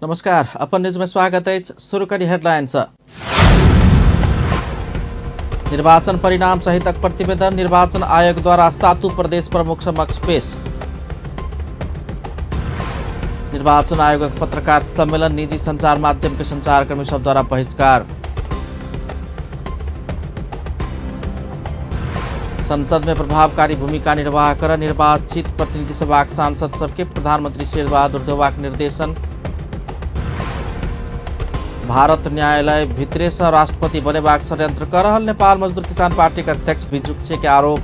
नमस्कार, अपन न्यूज में स्वागत है। शुरू करी हेडलाइंस। निर्वाचन परिणाम सहितक प्रतिवेदन निर्वाचन आयोग द्वारा सातु प्रदेश प्रमुख समक्ष पेश। निर्वाचन आयोगक पत्रकार सम्मेलन निजी संचार माध्यम के संचारकर्मी सब द्वारा बहिष्कार। संसद में प्रभावकारी भूमिका निर्वाह कर निर्वाचित प्रतिनिधि सभाक सांसद सबके प्रधानमंत्री शेरबहादुर देउवाक निर्देशन। भारत न्यायालय भितरे से राष्ट्रपति बनेबाक षड्यंत्र कर रहल नेपाल मजदूर किसान पार्टी के अध्यक्ष बिजुक्छे के आरोप।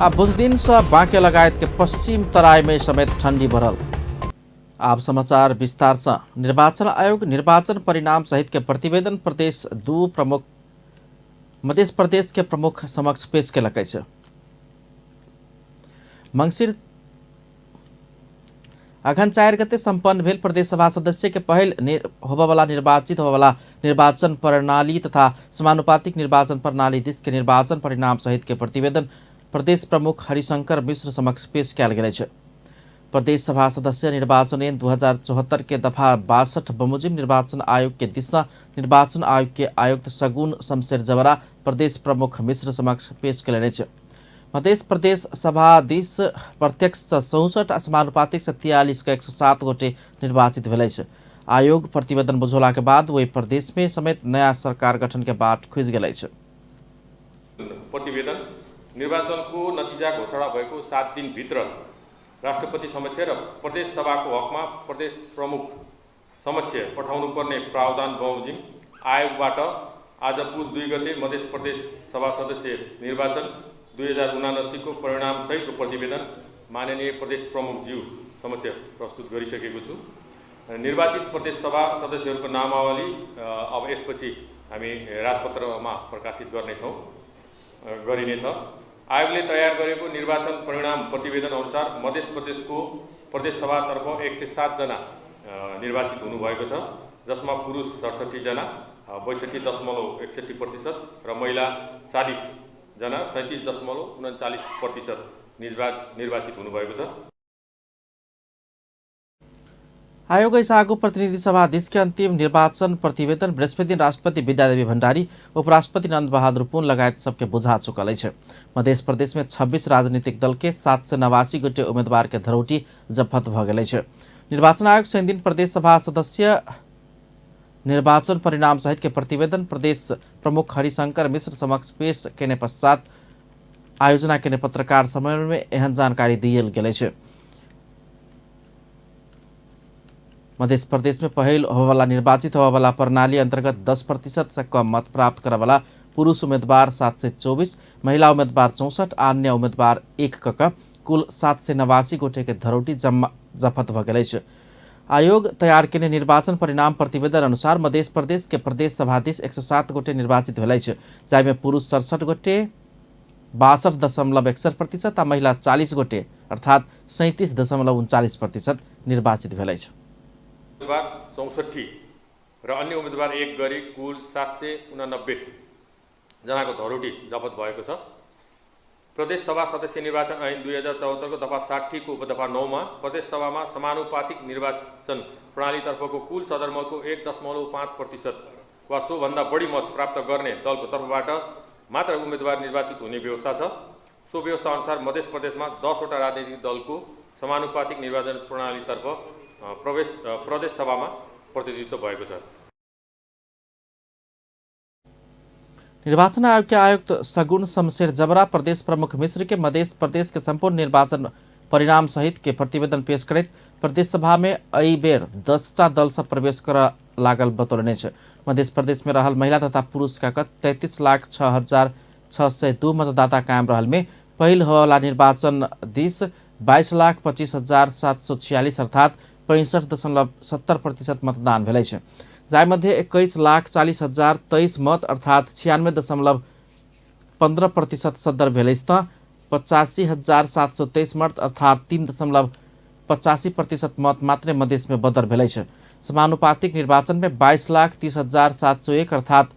आ बुधदिन से बांके लगायत के पश्चिम तराई में समेत ठंडी बढ़ल। आप समाचार विस्तार से। निर्वाचन आयोग निर्वाचन परिणाम सहित के प्रतिवेदन प्रदेश दू प्रमुख मध्य प्रदेश के प्रमुख समक्ष पेश केलक अछि। मंगसिर अघन 4 गते सम्पन्न भेल प्रदेश सभा सदस्य के पहिल होबयवला निर्वाचित होबयवला निर्वाचन प्रणाली तथा समानुपातिक निर्वाचन प्रणाली दिस के निर्वाचन परिणाम सहित के प्रतिवेदन प्रदेश प्रमुख हरिशंकर मिश्र समक्ष पेश कयल गेल अछि। प्रदेश सभा सदस्य निर्वाचन ऐन 2074 के दफा 62 बमोजिम निर्वाचन आयोग के दिशा निर्वाचन आयोग के आयुक्त सगुन शमशेर जबरा प्रदेश प्रमुख मिश्र समक्ष पेश कयलनि अछि। मध्य प्रदेश सभा दिस प्रत्यक्ष 64 आ समानुपातिक 43 के 107 गोटे निर्वाचित भेल अछि। आयोग प्रतिवेदन बुझौला के बाद ओहि प्रदेश में समेत नया सरकार गठन के बाट खुजि गेल अछि। प्रतिवेदन निर्वाचनको नतिजा घोषणा भएको 7 दिन भित्र राष्ट्रपति समक्ष र प्रदेश सभाको हकमा प्रदेश प्रमुख समक्ष पठाउनुपर्ने प्रावधान बमोजिम आयोगबाट आज पुस 2 गते मध्य प्रदेश सभा सदस्य निर्वाचन 2079 को परिणाम सहितको प्रतिवेदन माननीय प्रदेश प्रमुखज्यू समक्ष प्रस्तुत गरिसकेको छु। निर्वाचित प्रदेश सभा सदस्यहरूको नामावली अब यसपछि हामी राजपत्रमा प्रकाशित गरिनेछ। आयोगले तयार गरेको निर्वाचन परिणाम प्रतिवेदन अनुसार मध्य प्रदेशको प्रदेश सभातर्फ 107 जना निर्वाचित हुनुभएको छ, जसमा पुरुष 67 जना 62.61% र महिला 40 जना 37.39% निर्वाचित हुनुभएको छ। आयोग ऐसागु प्रतिनिधि सभा दिस के अंतिम निर्वाचन प्रतिवेदन बृहस्पति दिन राष्ट्रपति विद्यादेवी भण्डारी, उपराष्ट्रपति नंद बहादुर पुन लगायत सबके बुझा चुकल अछि। मध्य प्रदेश में 26 राजनीतिक दल के 789 गोटे उम्मीदवार के धरौटी जफत भ गेल अछि। निर्वाचन आयोग शनिदिन प्रदेश सभा सदस्य निर्वाचन परिणाम सहित के प्रतिवेदन प्रदेश प्रमुख हरिशंकर मिश्र समक्ष पेश केने पश्चात आयोजना केने पत्रकार सम्मेलन में एहन जानकारी दियल गेल अछि। मध्य प्रदेश में पहिल होबयवला निर्वाचित होबयवला प्रणाली अंतर्गत 10% से कम मत प्राप्त करयवला पुरुष उम्मीदवार 724, महिला उम्मीदवार 64, अन्य उम्मीदवार 1 क कुल 789 गोटे के धरौटी जम्मा जफत भ गेल अछि। आयोग तैयार केने निर्वाचन परिणाम प्रतिवेदन अनुसार मध्य प्रदेश के प्रदेश सभाधीश 107 गोटे निर्वाचित भेल अछि, जाहिमे पुरुष 67 गोटे 62.61% आ महिला 40 गोटे अर्थात 37.39% निर्वाचित भेल अछि। उम्मीदवार 64 र अन्य उम्मेदवार 1 गरी कुल 789 जनाको धरोटी जफत भएको छ। प्रदेश सभा सदस्य निर्वाचन ऐन 2074 को दफा 60 को उपदफा 9 मा प्रदेश सभामा समानुपातिक निर्वाचन प्रणालीतर्फको कुल सदरमतको 1.5% वा सोभन्दा बढी मत प्राप्त गर्ने दलको तर्फबाट मात्र उम्मेदवार निर्वाचित हुने व्यवस्था छ। सो व्यवस्था अनुसार मध्य प्रदेशमा 10वटा राजनीतिक दलको समानुपातिक निर्वाचन प्रणालीतर्फ प्रदेश सभामा प्रतिनिधित्व भएको छ। निर्वाचन आयोग के आयुक्त सगुन शमशेर जबरा प्रदेश प्रमुख मिश्र के मध्य प्रदेश के संपूर्ण निर्वाचन परिणाम सहित के प्रतिवेदन पेश करैत प्रदेश सभा में एहि बेर 10टा दल सब प्रवेश कर लागल बतौलनि अछि। मध्य प्रदेश में रहल महिला तथा पुरुष का 33,06,602 मतदाता कायम रहल में पहिल होयवला निर्वाचन दिस 22,25,746 अर्थात 65.70% मतदान भेल अछि, जाहिमध्ये 21,40,023 मत अर्थात 96.15% सदर भेल अछि त 85,723 मत अर्थात 3.85% मत मात्रै मधेसमे बदर भेल अछि। समानुपातिक निर्वाचन में 22,30,701 अर्थात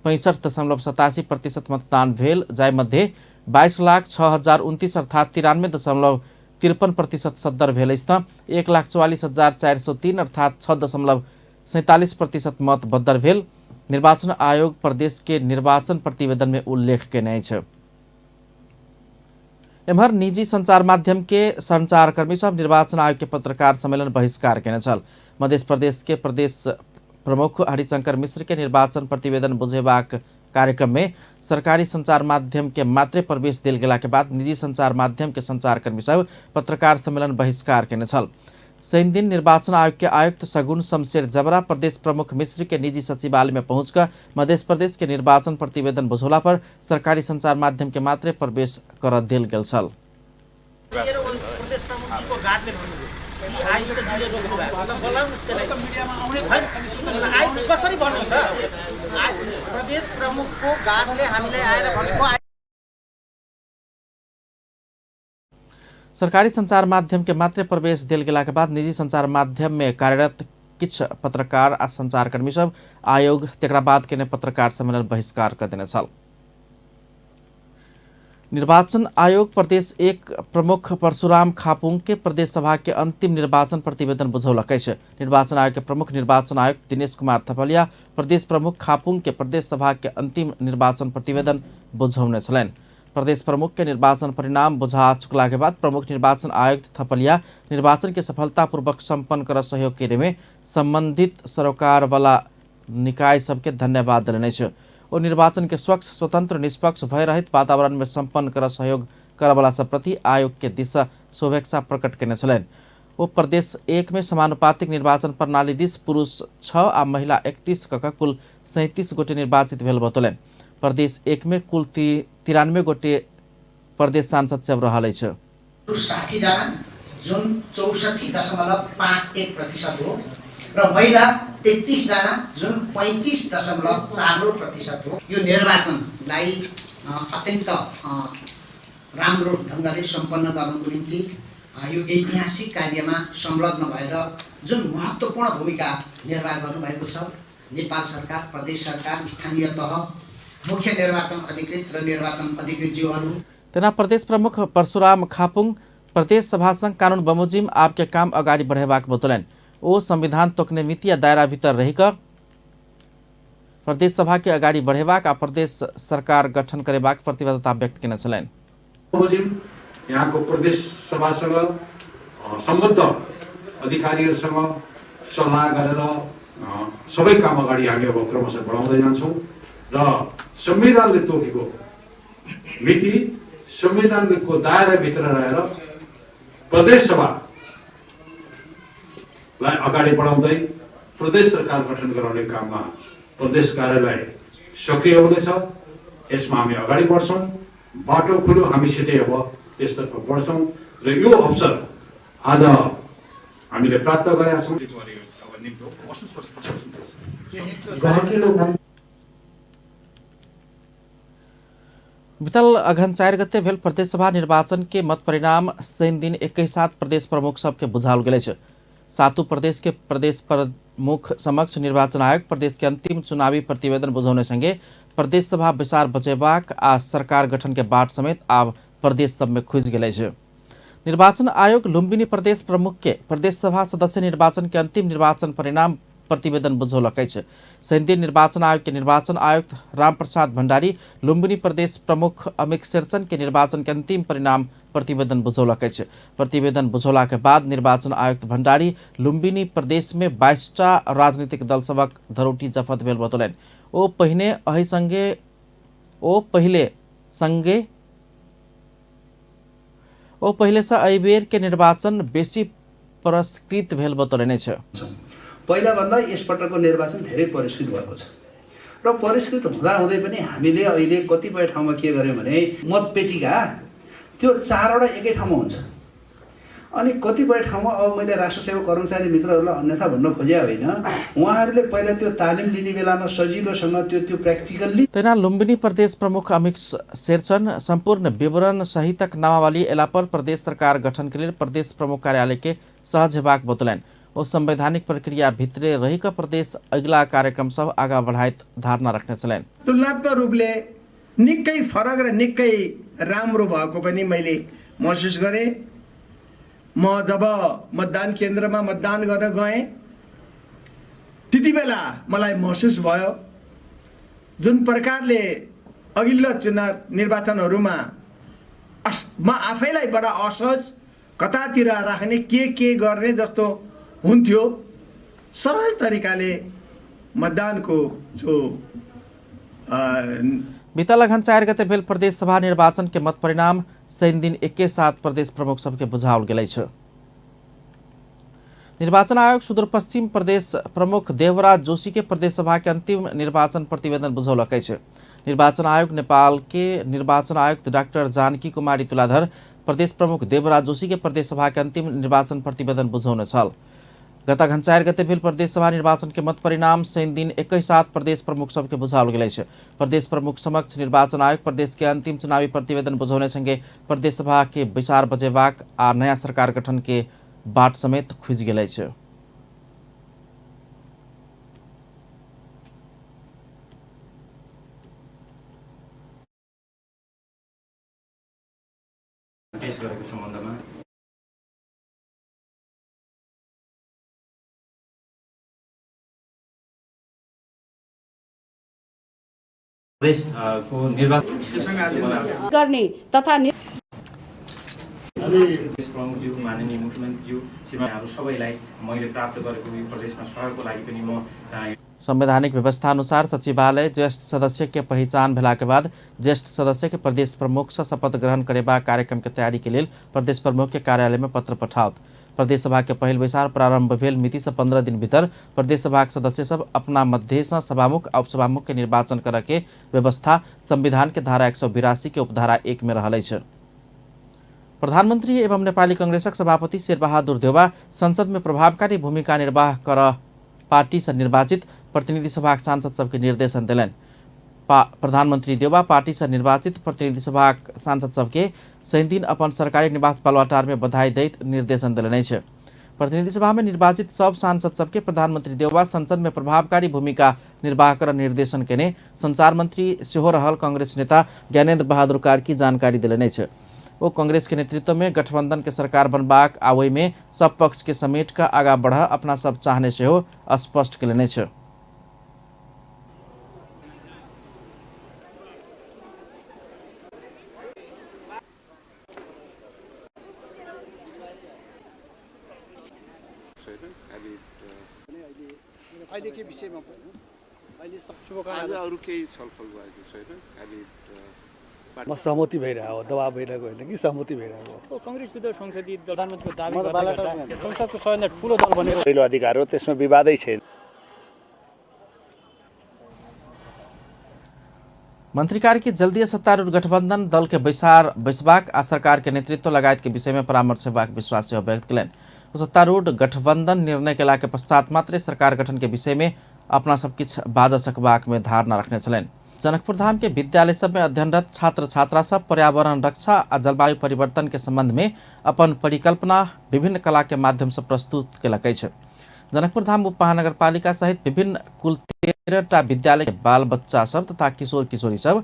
65.87% मतदान भेल, जाहिमध्ये 22,06,029 अर्थात 93.15 53% सद्दर भेल अछि त 1,44,403 अर्थात 6.47% मत बद्दर भेल निर्वाचन आयोग प्रदेश के निर्वाचन प्रतिवेदन में उल्लेख केने अछि। एम्हर निजी संचार माध्यम के संचारकर्मी सब निर्वाचन आयोग के पत्रकार सम्मेलन बहिष्कार केने छल। मध्य प्रदेश के प्रदेश प्रमुख हरिशंकर मिश्र के निर्वाचन प्रतिवेदन बुझेबाक कार्यक्रम में सरकारी संचार माध्यम के मात्रे प्रवेश देल गेला के बाद निजी संचार माध्यम के संचारकर्मी सब पत्रकार सम्मेलन बहिष्कार केने छल। शनि दिन निर्वाचन आयोग के आयुक्त सगुन शमशेर जबरा प्रदेश प्रमुख मिश्र के निजी सचिवालय में पहुंचकर मध्य प्रदेश के निर्वाचन प्रतिवेदन बुझौला पर सरकारी संचार माध्यम के मात्रे प्रवेश कर देल गेल छल। सरकारी संचार माध्यम के मात्रे प्रवेश देल गेला के बाद निजी संचार माध्यम में कार्यरत किछु पत्रकार आ संचारकर्मी सब आयोग तकरा बाद केने पत्रकार सम्मेलन बहिष्कार कर देने छल। निर्वाचन आयोग प्रदेश 1 प्रमुख परशुराम खापुंग के प्रदेश सभा के अंतिम निर्वाचन प्रतिवेदन बुझौलक अछि। निर्वाचन आयोग के प्रमुख निर्वाचन आयुक्त दिनेश कुमार थपलिया प्रदेश प्रमुख खापुंग के प्रदेश सभा के अंतिम निर्वाचन प्रतिवेदन बुझौने छलनि। प्रदेश प्रमुख के निर्वाचन परिणाम बुझा चुकला के बाद प्रमुख निर्वाचन आयुक्त थपलिया निर्वाचन के सफलतापूर्वक संपन्न कर सहयोग के में संबंधित सरोकार वाला निकाय सबके धन्यवाद देलनि अछि। ओ निर्वाचन के स्वच्छ, स्वतंत्र, निष्पक्ष, भयरहित वातावरण में संपन्न कर सहयोग करवाला सब प्रति आयोग के दिशा शुभेच्छा प्रकट केने छलनि। ओ प्रदेश 1 में समानुपातिक निर्वाचन प्रणाली दिस पुरुष 6 आ महिला 31 क कुल 37 गोटे निर्वाचित भेल बतौलनि। प्रदेश 1 में कुल 93 गोटे प्रदेश सांसद सब रहल अछि। 60 जना जुन 64.51% हो र महिला 33 जना जुन 35.49% हो। यो निर्वाचनलाई अत्यन्त राम्रो ढङ्गले सम्पन्न गर्नको निम्ति यो ऐतिहासिक कार्यमा संलग्न भएर जुन महत्त्वपूर्ण भूमिका निर्वाह गर्नुभएको छ नेपाल सरकार, प्रदेश सरकार, स्थानीय तह, मुख्य निर्वाचन अधिकृत र निर्वाचन अधिकृतज्यूहरू। तेना प्रदेश प्रमुख परशुराम खापुंग प्रदेश सभासँग कानून बमोजिम आपके काम अगाडि बढेबाक बतौलनि। ओ संविधान तोक्ने मिति आ दायरा भीतर रहिकऽ प्रदेश सभा के अगाडि बढ़ेबाक आ प्रदेश सरकार गठन करेबाक प्रतिबद्धता व्यक्त केने छलनि। यहाँको प्रदेश सभासँग सम्बद्ध अधिकारीहरूसँग सल्लाह गरेर सबै काम अगाडि हामी अब क्रमशः बढाउँदै जान्छौँ र संविधानले तोकेको मिति संविधानको दायराभित्र रहेर प्रदेश सभालाई अगाडि बढाउँदै प्रदेश सरकार गठन गराउने काममा प्रदेश कार्यालय सक्रिय हुनेछ। यसमा हामी अगाडि बढ्छौँ, बाटो खुल्यो, हामी छिटै अब त्यसतर्फ बढ्छौँ र यो अवसर आज हामीले प्राप्त गरेका छौँ। बितल अघन 4 गते भेल प्रदेशसभा निर्वाचन के मत परिणाम शनि दिन 21 प्रदेश प्रमुख सबके बुझाओल गेल अछि। सातों प्रदेश के प्रदेश प्रमुख समक्ष निर्वाचन आयोग प्रदेश के अंतिम चुनावी प्रतिवेदन बुझौने संगे प्रदेश सभा बैसार बचेबाक आ सरकार गठन के बाट समेत आब प्रदेश सब में खुजि गेल अछि। निर्वाचन आयोग लुम्बिनी प्रदेश प्रमुख के प्रदेश सभा सदस्य निर्वाचन के अंतिम निर्वाचन परिणाम प्रतिवेदन बुझौलक अछि। शनिदिन निर्वाचन आयोग के निर्वाचन आयुक्त रामप्रसाद भंडारी लुम्बिनी प्रदेश प्रमुख अमित शेरचन के निर्वाचन के अंतिम परिणाम प्रतिवेदन बुझौलक अछि। प्रतिवेदन बुझौला के बाद निर्वाचन आयुक्त भंडारी लुम्बिनी प्रदेश में 22टा राजनीतिक दल सभक धरोटी जफत भेल बतौलनि। ओ पहिले से एहि बेर के निर्वाचन बेसी पुरस्कृत भेल बतौलनि अछि। पहिलाभन्दा यसपटकको निर्वाचन धेरै परिष्कृत भएको छ र परिष्कृत हुँदाहुँदै पनि हामीले अहिले कतिपय ठाउँमा के गर्यौँ भने मतपेटिका त्यो 4वटा एकै ठाउँमा हुन्छ अनि कतिपय ठाउँमा अब मैले राष्ट्र सेवा कर्मचारी मित्रहरूलाई अन्यथा भन्न खोजे होइन, उहाँहरूले पहिला त्यो तालिम लिने बेलामा सजिलोसँग त्यो त्यो प्र्याक्टिकल्ली। तेना लुम्बिनी प्रदेश प्रमुख अमित शेरचन सम्पूर्ण विवरण सहितक नामावली एला पर प्रदेश सरकार गठन के लेल प्रदेश प्रमुख कार्यालय के सहज हेबाक बतौलनि। ओ संवैधानिक प्रक्रिया भित्रे रहिक प्रदेश अगिला कार्यक्रम सब आगा बढ़ाइत धारणा रखने छलनि। तुलनात्मक रूपले निकै फरक र निकै राम्रो भएको पनि मैले महसुस गरेँ। म जब मतदान केन्द्रमा मतदान गर्न गएँ त्यति बेला मलाई महसुस भयो जुन प्रकारले अघिल्लो चुनाव निर्वाचनहरूमा म आफैलाई बडा असहज कतातिर राख्ने के गर्ने जस्तो हुन्थ्यो, सरल तरिकाले मतदानको जो बीतल अघन 4 गते भेल प्रदेश सभा निर्वाचन के मत परिणाम शनि दिन एके साथ प्रदेश प्रमुख सबके बुझाओल गेल अछि। निर्वाचन आयोग सुदूरपश्चिम प्रदेश प्रमुख देवराज जोशी के प्रदेश सभा के अंतिम निर्वाचन प्रतिवेदन बुझौलक अछि। निर्वाचन आयोग नेपाल के निर्वाचन आयुक्त डाक्टर जानकी कुमारी तुलाधर प्रदेश प्रमुख देवराज जोशी के प्रदेश सभा के अंतिम निर्वाचन प्रतिवेदन बुझौने छल। गत अघन 4 गते भेल प्रदेश सभा निर्वाचन के मत परिणाम शनि दिन एकै साथ प्रदेश प्रमुख सबके बुझाओल गेल अछि। प्रदेश प्रमुख समक्ष निर्वाचन आयोग प्रदेश के अंतिम चुनावी प्रतिवेदन बुझौने संगे प्रदेश सभा के बैसार बजेबाक आ नया सरकार गठन के बाट समेत खुजि गेल अछि। पेश गरेको सम्बन्धमा प्रदेश को निर्वाचन गर्ने तथा प्रमुखज्यू, माननीय मुख्यमन्त्रीज्यू, श्रीमानहरू सबैलाई मैले प्राप्त गरेको यो प्रदेशमा सहयोगको लागि पनि म संवैधानिक व्यवस्था अनुसार सचिवालय ज्येष्ठ सदस्य के पहिचान भेला के बाद ज्येष्ठ सदस्य के प्रदेश प्रमुख से शपथ ग्रहण करेबाक कार्यक्रम के तैयारी के लेल प्रदेश प्रमुख के कार्यालय में पत्र पठाओत। प्रदेश सभा के पहिल बैसार प्रारंभ भेल मिति से 15 दिन भीतर प्रदेश सभा के सदस्य सब अपना मध्य से सभामुख आ उपसभामुख के निर्वाचन करे के व्यवस्था संविधान के धारा 182 के उपधारा 1 में रहल अछि। प्रधानमंत्री एवं नेपाली कांग्रेसक सभापति शेरबहादुर देउवा संसद में प्रभावकारी भूमिका निर्वाह कर पार्टी से निर्वाचित प्रतिनिधि सभाक सांसद सबके निर्देशन देलनि। प्रधानमंत्री देउवा पार्टी से निर्वाचित प्रतिनिधि सभाक सांसद सबके शनिदिन अपन सरकारी निवास बालुवाटार में बधाई दैत निर्देशन देलनि अछि। प्रतिनिधि सभा में निर्वाचित सब सांसद सबके प्रधानमंत्री देउवा संसद में प्रभावकारी भूमिका निर्वाह कर निर्देशन केने संचार मंत्री सेहो रहल कांग्रेस नेता ज्ञानेन्द्र बहादुर कार्की जानकारी देलनि अछि। ओ कांग्रेस के नेतृत्व में गठबंधन के सरकार बनबाक आ ओहि में सब पक्ष के समेट कऽ आगा बढ़ अपना सब चाहने सेहो स्पष्ट केलनि अछि। म सहमति भइरहेको, दबाब भइरहेको होइन कि सहमति भइरहेको। कांग्रेसभित्र संसदीय दल संसदको सबैभन्दा ठुलो दल बनेको पहिलो अधिकार हो, त्यसमा विवादै छैन। मंत्री कार्की जल्दीय सत्तारूढ़ गठबंधन दल के बैसार बैसबाक आ सरकार के नेतृत्व लगायत के विषय में परामर्श हेबाक विश्वास सेहो व्यक्त केलनि। सत्तारूढ़ गठबंधन निर्णय केला के पश्चात मात्रे सरकार गठन के विषय में अपना सब किछु बाजऽ सकबाक में धारणा रखने छलनि। जनकपुर धाम के विद्यालय सब में अध्ययनरत छात्र छात्रा सब पर्यावरण रक्षा आ जलवायु परिवर्तन के संबंध में अपन परिकल्पना विभिन्न कला के माध्यम से प्रस्तुत केलक अछि। जनकपुर धाम उप महानगरपालिका सहित विभिन्न कुल 13टा विद्यालय के बाल बच्चा सब तथा किशोर किशोरी सब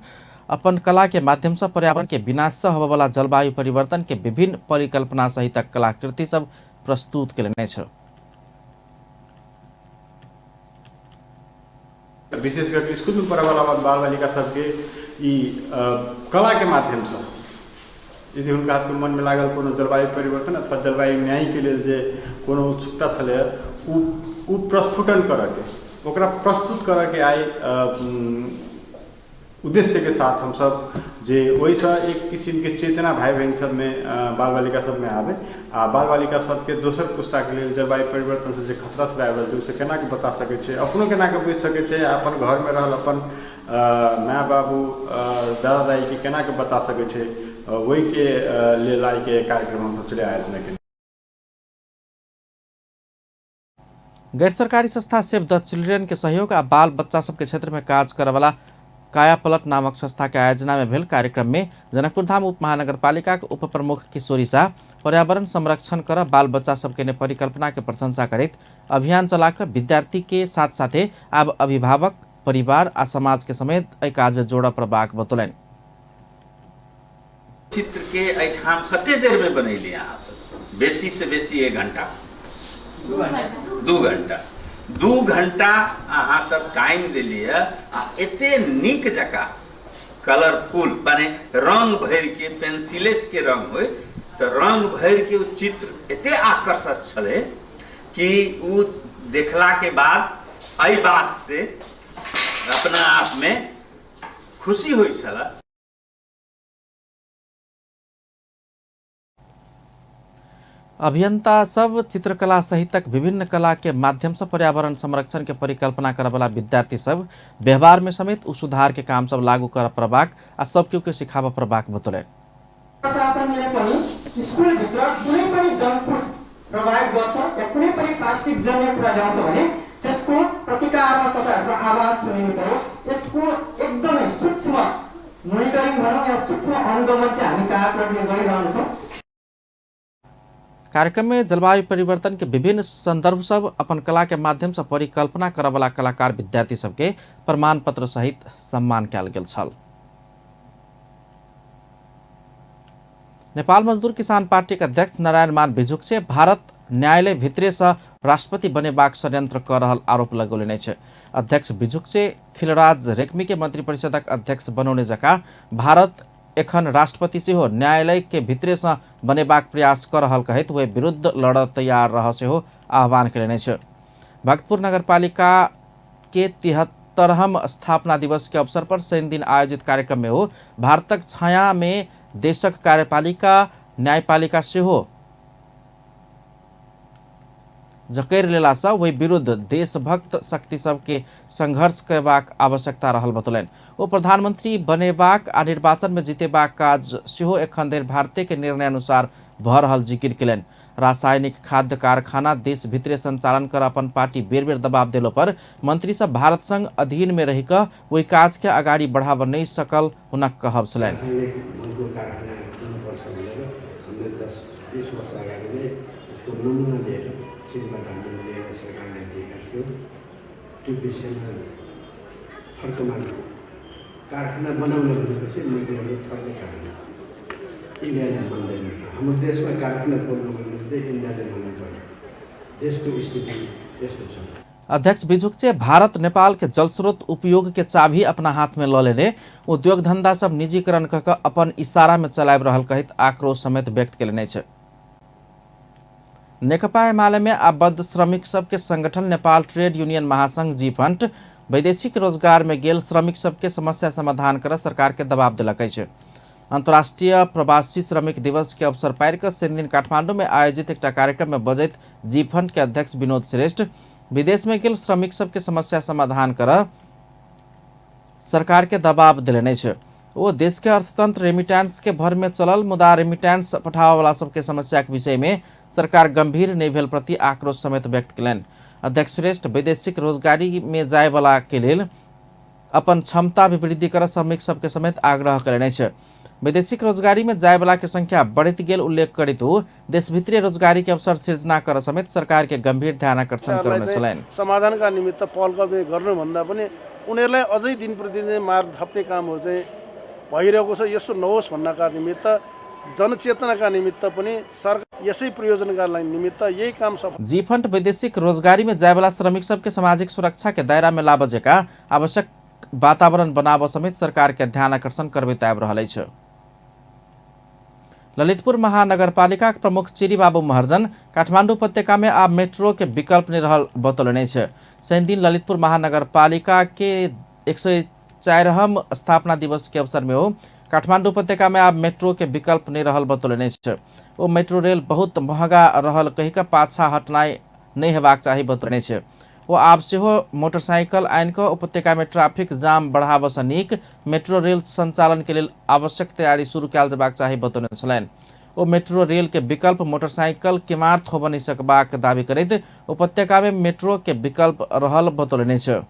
अपन कला के माध्यम से पर्यावरण के विनाश से होबयवला जलवायु परिवर्तन के विभिन्न परिकल्पना सहित कलाकृति सब प्रस्तुत केलनि अछि। विशेष करके स्कूल में पढ़े वाला बाल बालिका सबके ई कला के माध्यम से यदि हुनका हाथके मनमे लागल कोनो जलवायु परिवर्तन अथवा जलवायु न्यायके लेल जे कोनो उत्सुकता छलै उ प्रस्फुटन करऽके, ओकरा प्रस्तुत करऽके आइ उद्देश्यके साथ हमसब जे ओहिसँ एक किसिमके चेतना भाइ बहिन सबमे बाल बालिका सबमे आबै आ बाल बालिका सबके दोसर पुस्ताके लेल जलवायु परिवर्तनसँ जे खतरा सब आबि रहल छै ओहिसँ केना कऽ बता सकै छै, अपनो केना कऽ बुझि सकै छै, अपन घरमे रहल अपन माय बाबू दादा दादीके केना कऽ बता सकै छै, ओहिके लेल आइके कार्यक्रम हमसब छलै आयोजना केने। गैर सरकारी संस्था सेव द चिल्ड्रेन के सहयोग आ बाल बच्चा सबके क्षेत्र में काज करऽवला कायापलट नामक संस्था के आयोजना में भेल कार्यक्रम में जनकपुर धाम उप महानगरपालिका के उप प्रमुख किशोरी शाह पर्यावरण संरक्षण कर बाल बच्चा सबके ने परिकल्पना के प्रशंसा करैत अभियान चलाकर विद्यार्थी के साथ साथे आब अभिभावक, परिवार आ समाज के समेत एहि काज में जोड़ऽ पड़बाक बतौलनि। चित्र के एहिठाम कते देर में बनैली अहाँ सब? बेसी से बेसी 1 घंटा 2 घंटा 2 घंटा अहाँ सब टाइम दिलिए आ एते नीक जकाँ कलरफुल माने रंग भरि के पेंसिले के रंग होय तो रंग भरि के चित्र एते आकर्षक छलै कि उ देखला के बाद एहि बात से अपना आप में खुशी होइ छला। अभियंता सब चित्रकला सहितक विभिन्न कला के माध्यम से पर्यावरण संरक्षण के परिकल्पना करवला विद्यार्थी सब व्यवहार में समेत उ सुधार के काम सब लागू कर परबाक आ सब केहू के सिखाब परबाक बतौलनि। प्रशासनले पनि स्कुलभित्र कुनै पनि जंक फुड प्रोभाइड गर्छ या कुनै पनि प्लास्टिक जन्य कुरा ल्याउँछ भने त्यसको प्रतिकारमा तपाईहरुको आवाज सुनिनु पर्यो। यसको एकदमै सूक्ष्म मोनिटरिङ भनौँ या सूक्ष्म अनुगमन चाहिँ हामी कार्यक्रमले गरिरहन्छौँ। कार्यक्रम में जलवायु परिवर्तन के विभिन्न संदर्भ सब अपन कला के माध्यम से परिकल्पना करवला कलाकार विद्यार्थी सबके प्रमाण पत्र सहित सम्मान कयल गेल छल। नेपाल मजदूर किसान पार्टी के अध्यक्ष नारायण मान बिजुक से भारत न्यायालय भितरे से राष्ट्रपति बनेबाक षड्यंत्र कर रहल आरोप लगौलनि अछि। अध्यक्ष बिजुक से खिलराज रेग्मी के मंत्रिपरिषदक अध्यक्ष बनौने जकाँ भारत एखन राष्ट्रपति सेहो न्यायालय के भितरे से बनेबाक प्रयास कर रहल कहैत ओहि विरुद्ध लड़ऽ तैयार रह सेहो आह्वान कयलनि अछि। भक्तपुर नगरपालिका के 73हम स्थापना दिवस के अवसर पर शनिदिन आयोजित कार्यक्रम में हो भारतक छाया में देशक कार्यपालिका न्यायपालिका सेहो जकड़ि लेलासँ ओहि विरुद्ध देशभक्त शक्ति सबके संघर्ष करबाक आवश्यकता रहल बतौलनि। ओ प्रधानमंत्री बनेबाक आ निर्वाचन में जीतेबाक काज सेहो एखन धरि भारतीय के निर्णय अनुसार भऽ रहल जिकिर कयलनि। रासायनिक खाद्य कारखाना देश भितरे संचालन कर अपन पार्टी बेर बेर दबाव देलो पर मंत्री सब भारत संग अधीन में रहि कऽ ओहि काज के अगाडि बढ़ाबऽ नहि सकल हुनक कहब छलनि। कारखाना बनाउने भनेपछि मन्त्रीहरू फर्ने कारखाना इन्डियाले मान्दैन। हाम्रो देशमा कारखाना खोल्नु भनेपछि इन्डियाले मान्नु पर्यो। देशको स्थिति यस्तो छ। अध्यक्ष बिजुकचे भारत नेपाल के जलस्रोत उपयोग के चाबी अपना हाथ में ल लेने उद्योग धंधा सब निजीकरण कऽ कऽ अपन इशारा में चलाबि रहल कहैत आक्रोश समेत व्यक्त कयलनि अछि। नेकपा एमाले में आबद्ध श्रमिक सबके संगठन नेपाल ट्रेड यूनियन महासंघ जी फंड वैदेशिक रोजगार में गेल श्रमिक सबके समस्या समाधान कर सरकार के दबाव दिलक अछि। अंतर्राष्ट्रीय प्रवासी श्रमिक दिवस के अवसर पारि कऽ शनिदिन काठमांडू में आयोजित एक कार्यक्रम में बजैत जी फंड के अध्यक्ष विनोद श्रेष्ठ विदेश में गेल श्रमिक सबके समस्या समाधान कर सरकार के दबाव दिलनि अछि। ओ देश के अर्थतंत्र रेमिटेंस के भर में चलल मुदा रेमिटेंस पठाबऽवला सबके समस्या के विषय में सरकार गंभीर नहि भेल प्रति आक्रोश समेत व्यक्त कयलनि। अध्यक्ष श्रेष्ठ वैदेशिक रोजगारी में जायवला के लेल अपन क्षमता अभिवृद्धि कर श्रमिक सबके समेत आग्रह कयलनि अछि। वैदेशिक रोजगारी में जायवला के संख्या बढ़ैत गेल उल्लेख करैत ओ देशभित्री रोजगारी के अवसर सृजना कर समेत सरकार के गंभीर ध्यान आकर्षण करने छलनि। समाधानका निमित्त पहल कदमी गर्नुभन्दा पनि उनीहरूलाई अझै दिन प्रतिदिन मार थप्ने कामहरू चाहिँ भइरहेको छ। यस्तो नहोस् भन्नका निमित्त जनचेतनाका निमित्त पनि सरकार यसै प्रयोजनका निमित्त यही काम सफल। जी फंड वैदेशिक रोजगारी में जायवला श्रमिक सबके सामाजिक सुरक्षा के दायरा में लाबऽ जकाँ आवश्यक वातावरण बनाबऽ समेत सरकार के ध्यान आकर्षण करबैत आबि रहल अछि। ललितपुर महानगरपालिका के प्रमुख चिरीबाबू महर्जन काठमांडू उपत्यका में आब मेट्रो के विकल्प नहि रहल बतौलनि अछि। शनिदिन ललितपुर महानगरपालिका के 104हम स्थापना दिवस के अवसर में हो काठमांडू उपत्यका में आब मेट्रो के विकल्प नहीं रहल बतौलनि अछि। ओ मेट्रो रेल बहुत महंगा रहल कहि कऽ पाछा हटनाइ नहि हेबाक चाही बतौलनि अछि। ओ आब सेहो मोटरसाइकिल आनि कऽ उपत्यका में ट्रैफिक जाम बढ़ाबऽसँ नीक मेट्रो रेल संचालन के लेल आवश्यक तैयारी शुरू कयल जेबाक चाही बतौने छलनि। ओ मेट्रो रेल के विकल्प मोटरसाइकिल किमार्थ होबऽ नहि सकबाक दावी करैत उपत्यका में मेट्रो के विकल्प रहल बतौलनि अछि।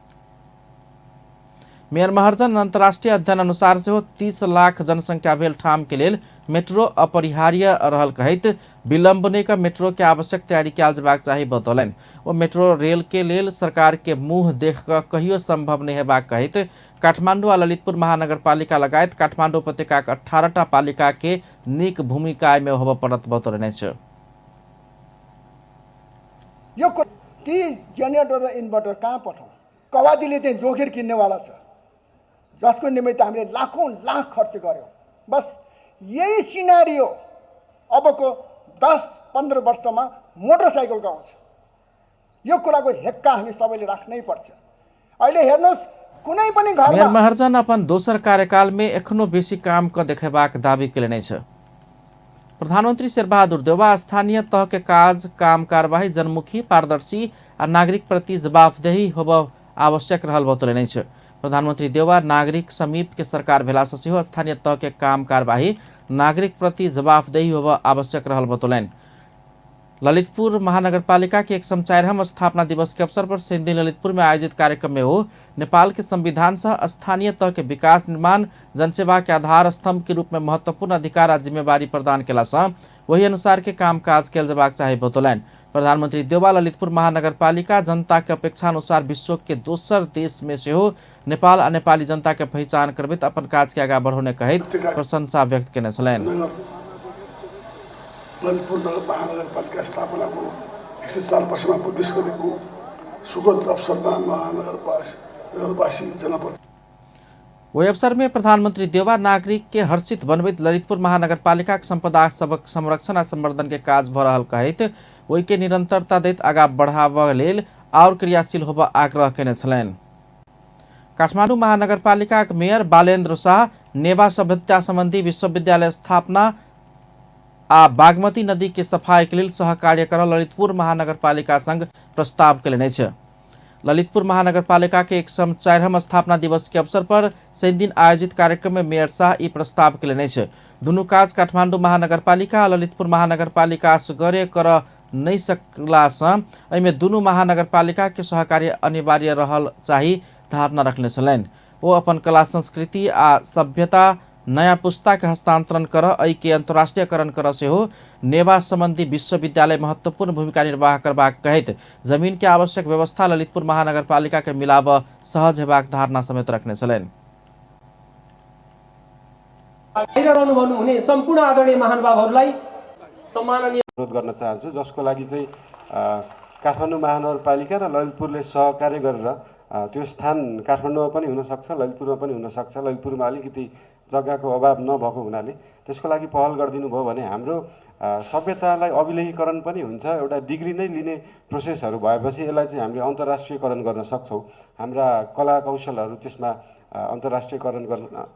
मेयर महर्जन अंतर्राष्ट्रीय अध्ययन अनुसार सेहो 30 लाख जनसंख्या भेल ठाम के लेल मेट्रो अपरिहार्य रहल कहैत विलंब नहि कऽ मेट्रो के आवश्यक तैयारी कयल जेबाक चाही बतौलनि। ओ मेट्रो रेल के लेल सरकार के मुँह देख कऽ कहियो संभव नहि हेबाक कहैत काठमांडू आ ललितपुर महानगरपालिका लगायत काठमांडू उपत्यकाक 18टा पालिका के नीक भूमिका एहिमे होबऽ पड़त बतौलनि अछि। यो ती जेनेरेटर र इन्भर्टर कहाँ पठाउँ? कवादीले चाहिँ जोखिर किन्नेवाला छ, जसको निमित्त हामीले लाखौँ लाख खर्च गऱ्यौँ। बस यही सिनारियो अबको 10-15 वर्षमा मोटरसाइकलको आउँछ। यो कुराको हेक्का हामी सबैले राख्नै पर्छ। अहिले हेर्नुहोस्, कुनै पनि मेयर घरमा महर्जन अपन दोसर कार्यकाल में एखनो बेसी काम क देखेबाक दावी केलनि अछि। प्रधानमंत्री शेरबहादुर देउवा स्थानीय तह के काज काम कार्यवाही जनमुखी, पारदर्शी आ नागरिक प्रति जवाबदेही होब आवश्यक रहल बतौलनि अछि। प्रधानमंत्री देउवा नागरिक समीप के सरकार भेला सँ सेहो स्थानीय तह के काम कार्यवाही नागरिक प्रति जवाबदेही होब आवश्यक रहल बतौलनि। ललितपुर महानगरपालिका के 104वां स्थापना दिवस के अवसर पर शनिदिन ललितपुर में आयोजित कार्यक्रम में वो नेपाल के संविधान सह स्थानीय तह के विकास निर्माण जनसेवा के आधार स्तंभ के रूप में महत्वपूर्ण अधिकार आ जिम्मेवारी प्रदान केला सँ वही अनुसार के काम काज कयल जबाक चाही बतौलनि। प्रधानमंत्री देउवा ललितपुर महानगरपालिका जनता के अपेक्षा अनुसार विश्व के दोसर देश में सेहो नेपाल आ नेपाली जनता के पहिचान करबैत अपन काज के आगा बढ़ौने कहैत प्रशंसा व्यक्त केने छलनि। ललितपुर नगर महानगरपालिका स्थापनाको 104 वर्षमा प्रवेश गरेको सुखद अवसरमा महानगरवासी जनप्रति ओहि अवसर में प्रधानमंत्री देउवा नागरिक के हर्षित बनबैत ललितपुर महानगरपालिका के संपदा सबक संरक्षण आ संवर्धन के काज भ रहल कहैत ओहि के निरंतरता दैत आगा बढ़ाबऽ लेल आओर क्रियाशील होबऽ आग्रह केने छलनि। काठमाडौँ महानगरपालिकाक मेयर बालेन्द्र शाह नेवा सभ्यता संबंधी विश्वविद्यालय स्थापना आ बागमती नदी के सफाई के लेल सहकार्य करऽ ललितपुर महानगरपालिका संग प्रस्ताव केलनि अछि। ललितपुर महानगरपालिका के 104वां स्थापना दिवस के अवसर पर शनिदिन आयोजित कार्यक्रम में मेयर शाह ई प्रस्ताव केलनि अछि। दुनू काज काठमाडौँ महानगरपालिका आ ललितपुर महानगरपालिका असगरे करऽ नहि सकला सँ एहिमे दुनू महानगरपालिका के सहकार्य अनिवार्य रहल चाही धारणा रखने छलनि। ओ अपन कला संस्कृति आ सभ्यता नयाँ पुस्ता के हस्तांतरण कर एहि के अंतर्राष्ट्रीयकरण कर सेहो नेवा संबंधी विश्वविद्यालय महत्वपूर्ण भूमिका निर्वाह करबाक कहैत जमीन के आवश्यक व्यवस्था ललितपुर महानगरपालिका के मिलाब सहज हेबाक धारणा समेत रखने छलनि। बाहिर रहनु हुने सम्पूर्ण आदरणीय महानुभावहरूलाई सम्माननीय अनुरोध गर्न चाहन्छु, जसको लागि चाहिँ काठमाडौँ महानगरपालिका र ललितपुरले सहकार्य गरेर त्यो स्थान काठमाडौँमा पनि हुनसक्छ, ललितपुरमा पनि हुनसक्छ। ललितपुरमा अलिकति जग्गाको अभाव नभएको हुनाले त्यसको लागि पहल गरिदिनु भयो भने हाम्रो सभ्यतालाई अभिलेखीकरण पनि हुन्छ। एउटा डिग्री नै लिने प्रोसेसहरू भएपछि यसलाई चाहिँ हामीले अन्तर्राष्ट्रियकरण गर्न सक्छौँ। हाम्रा कला कौशलहरू त्यसमा अन्तर्राष्ट्रियकरण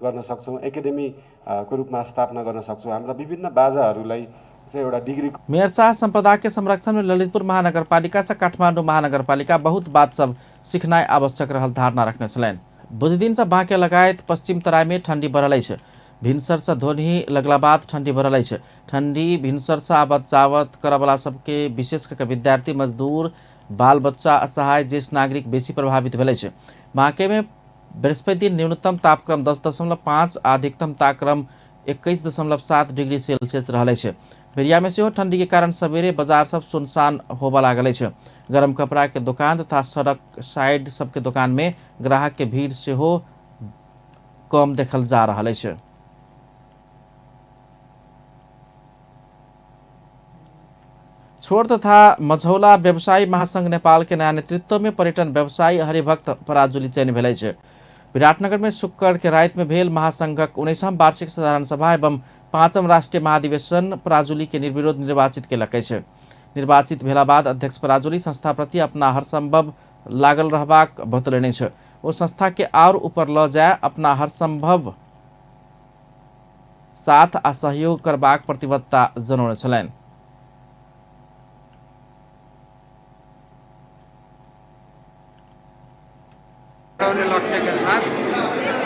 गर्न सक्छौँ, एकाडेमी को रूपमा स्थापना गर्न सक्छौँ। हाम्रा विभिन्न बाजाहरूलाई चाहिँ एउटा डिग्री। मेयर शाह संपदा के संरक्षण में ललितपुर महानगरपालिका से काठमाडौँ महानगरपालिका बहुत बात सब सिखनाइ आवश्यक रहल धारणा रखने छलनि। बुधदिन से बाँके लगायत पश्चिम तराई में ठंडी बढ़ल अछि। भिनसर से धोनही लगला बाद ठंडी बढ़ल अछि। ठंडी भिनसर से आवत जावत करऽवला सबके विशेष करके विद्यार्थी, मजदूर, बाल बच्चा, असहाय, ज्येष्ठ नागरिक बेसी प्रभावित भेल अछि। बाँके में बृहस्पति दिन न्यूनतम तापक्रम 10.5 आ अधिकतम तापक्रम 21.7 डिग्री सेल्सियस रहल अछि। बेरिया में सेहो ठंडी के कारण सवेरे बाजार सब सुनसान होबऽ लागल अछि। गरम कपड़ा के दुकान तथा सड़क साइड सबके दुकान में ग्राहक के भीड़ सेहो कम देखल जा रहल अछि। छोड़ तथा मझौला व्यवसायी महासंघ नेपाल के नया नेतृत्व में पर्यटन व्यवसायी हरिभक्त पराजुली चयन भेल अछि। विराटनगर में शुक्र के राति में भेल महासंघक 19वां वार्षिक साधारण सभा एवं 5वां राष्ट्रीय महाधिवेशन पराजुली के निर्विरोध निर्वाचित केलक अछि। निर्वाचित भेला बाद अध्यक्ष पराजुली संस्था प्रति अपना हरसंभव लागल रहबाक बतौलनि अछि। ओ संस्था के और ऊपर ल जाय अपना हरसंभव साथ आ सहयोग करबाक प्रतिबद्धता जनौने छलनि। लक्ष्यका साथ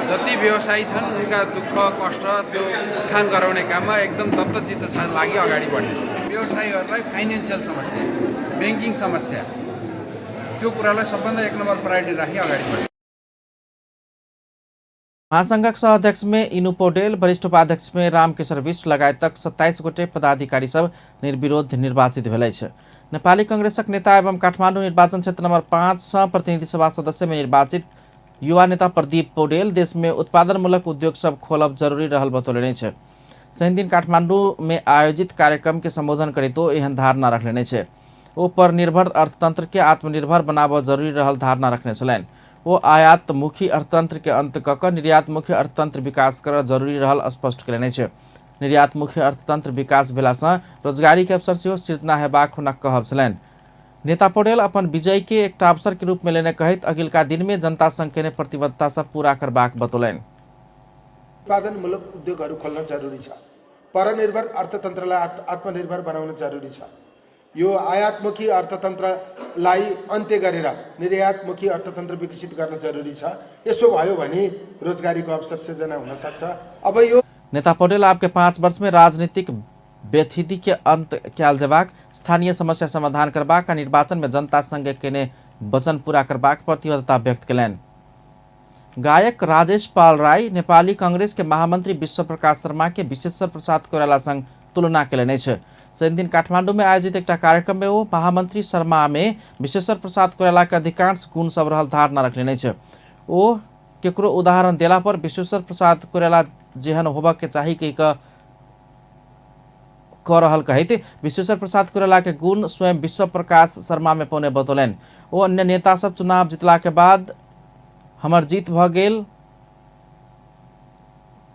जति व्यवसायी छन् उनका दुःख कष्ट त्यो उत्थान गराउने काममा एकदम दत्तचित्त साथ लागि अगाडि बढ्नेछु। व्यवसायीहरूलाई फाइनेन्सियल समस्या, ब्याङ्किङ समस्या, त्यो कुरालाई सबभन्दा एक नम्बर प्रायोरिटी राखी अगाडि बढ्ने। महासंघक सह अध्यक्ष में इनु पौडेल, वरिष्ठ उपाध्यक्ष में रामकेशर विष्ट लगायतक 27 गोटे पदाधिकारी सब निर्विरोध निर्वाचित भेल अछि। नेपाली कांग्रेसक नेता एवं काठमाडौँ निर्वाचन क्षेत्र नंबर 5 सँ प्रतिनिधि सभा सदस्य में निर्वाचित युवा नेता प्रदीप पौडेल देश में उत्पादनमूलक उद्योग सब खोलब जरूरी रहल बतौलनि अछि। शनिदिन काठमाडौँ में आयोजित कार्यक्रम के संबोधन करितो एहन धारणा रखलनि अछि। ओ परनिर्भर अर्थतंत्र के आत्मनिर्भर बनाबऽ जरूरी रहल धारणा रखने छलनि। ओ आयातमुखी अर्थतंत्र के अंत कऽ कऽ निर्यातमुखी अर्थतंत्र विकास करऽ जरूरी रहल स्पष्ट कयलनि अछि। निर्यातमुखी अर्थतंत्र विकास भेलासँ रोजगारी के अवसर सेहो सृजना हेबाक हुनक कहब छलनि। नेता पौडेल अपन विजय के एकटा अवसर के रूप में लेने कहैत अगिलका दिन में जनता संग केने प्रतिबद्धता सब पूरा करबाक बतौलनि। उत्पादनमूलक उद्योगहरू खोल्न जरुरी छ, परनिर्भर अर्थतन्त्रलाई आत्मनिर्भर बनाउन जरुरी छ। यो आयातमुखी अर्थतन्त्रलाई अन्त्य गरेर निर्यातमुखी अर्थतन्त्र विकसित गर्न जरुरी छ। यसो भयो भने रोजगारीको अवसर सिर्जना हुन सक्छ। अब यो नेता पौडेल आपके 5 वर्ष में राजनीतिक व्यथिति के अंत कयल जेबाक, स्थानीय समस्या समाधान करबाक आ निर्वाचन में जनता संग केने वचन पूरा करबाक प्रतिबद्धता व्यक्त कयलनि। गायक राजेश पाल राय नेपाली कांग्रेस के महामंत्री विश्व प्रकाश शर्मा के विश्वेश्वर प्रसाद कोइराला संग तुलना कयलनि अछि। शनिदिन काठमांडू में आयोजित एकटा कार्यक्रम में ओ महामंत्री शर्मा में विश्वेश्वर प्रसाद कोइराला के अधिकांश गुण सब रहल धारणा रखलनि अछि। ओ केकरो उदाहरण देला पर विश्वेश्वर प्रसाद कोइराला जेहन होबऽ के चाही कहि कऽ कऽ रहल कहैत विश्वेश्वर प्रसाद कोइराला के गुण स्वयं विश्व प्रकाश शर्मा में पौने बतौलनि। ओ अन्य नेता सब चुनाव जितला के बाद हमर जीत भऽ गेल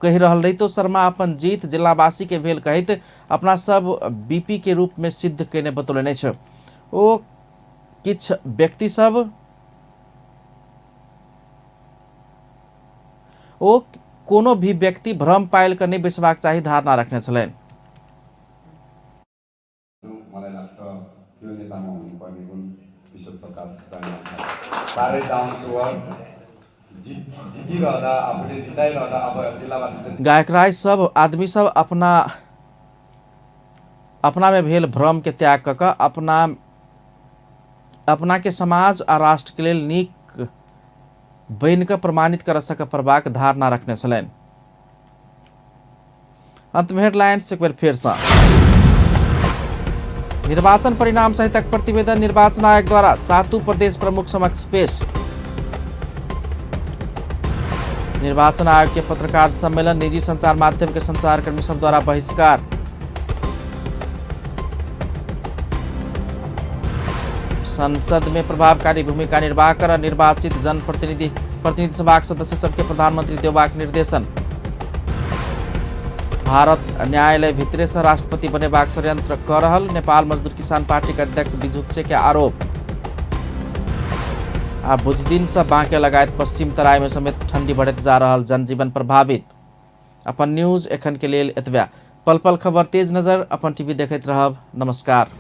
कहि रहल रहितो शर्मा अपन जीत जिलावासी के भेल कहैत अपना सब बीपी के रूप में सिद्ध कयने बतौलनि अछि। ओ किछु व्यक्ति सब ओ कोनो भी व्यक्ति भ्रम पायल कऽ नहि बैसबाक चाही धारणा रखने छलनि। मलाई लाग्छ त्यो नेतामा हुनुपर्ने गुण विश्व प्रकाश साह्रै डाउन टु अर्थ, जितिरहँदा आफूले जिताइरहँदा अब जिल्लावासी। गायक राय सब आदमी सब अपना अपना में भेल भ्रम के त्याग कऽ कऽ अपना अपना के समाज आ राष्ट्र के लेल नीक बनि कऽ प्रमाणित कर सक पड़बाक धारणा रखने छलनि। अंत में हेडलाइंस एक बेर फेर सँ। निर्वाचन परिणाम सहितक प्रतिवेदन निर्वाचन आयोग द्वारा 7 प्रदेश प्रमुख समक्ष पेश। निर्वाचन आयोग के पत्रकार सम्मेलन निजी संचार माध्यम के संचारकर्मी सब द्वारा बहिष्कार। संसद में प्रभावकारी भूमिका निर्वाह कर निर्वाचित जनप्रतिनिधि प्रतिनिधि सभा सदस्य सबके प्रधानमंत्री देबाक निर्देशन। भारत न्यायालय भितरे से राष्ट्रपति बनेबाक षड्यंत्र कर रहल नेपाल मजदूर किसान पार्टी के अध्यक्ष बिजुक्चे के आरोप। आ बुधदिन से बांके लगायत पश्चिम तराई में समेत ठंडी बढ़ैत जा रहल, जनजीवन प्रभावित। अपन न्यूज एखन के लेल एतबे। पल पल खबर तेज नजर अपन टीवी देखैत रहब। नमस्कार।